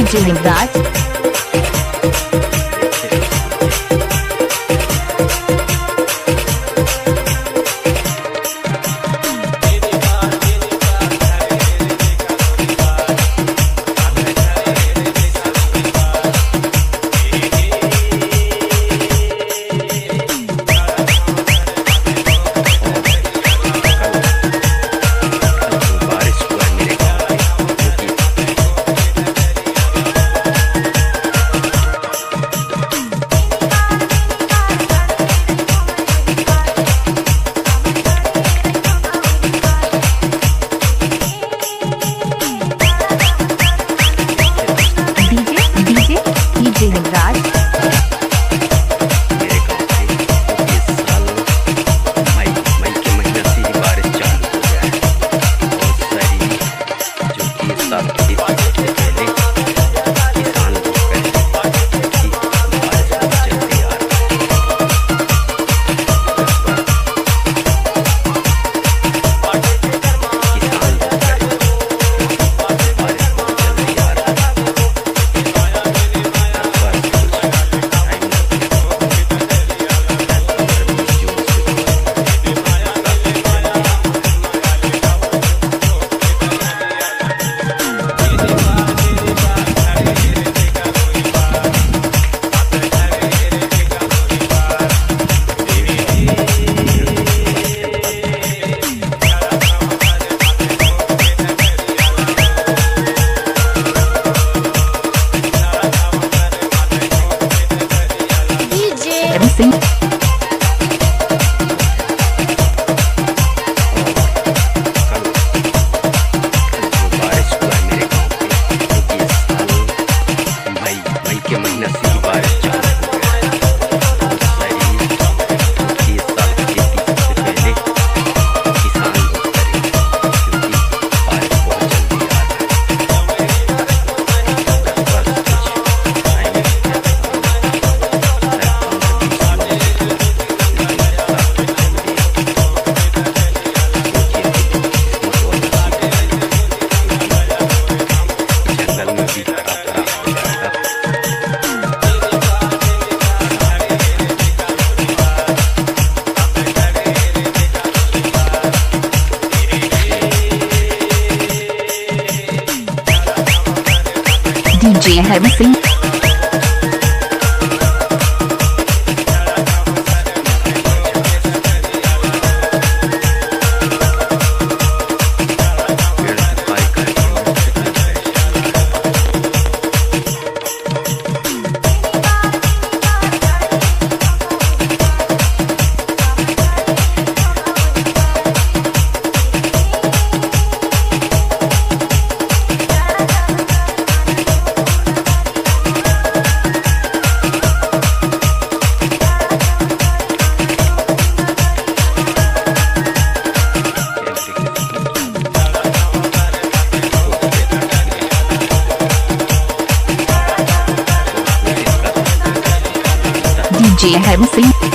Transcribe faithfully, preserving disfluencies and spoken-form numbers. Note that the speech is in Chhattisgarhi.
DJ Himraj. DJ DJ DJ Himraj. मेरे गांव के, क्योंकि इस साल मई, मई के महीना से ही बारिश चालू हो गया है। बहुत सारी, जो कि इस साल खेती से पहले किसान लोग कह रहे हैं कि बारिश बहुत जल्दी आ रही है। इस बार डीजे एम सिंह। मई के महीना से ही बारिश चालू हो गया है। बहुत सारी, ये साल की खेती सबसे पहले किसान लोग करेंगे, क्योंकि बारिश बहुत जल्दी आ रही है। दस बार से कुछ टाइम है, लेकिन जंगल में भी डीजे हरमन सिंह। डीजे हरमन सिंह।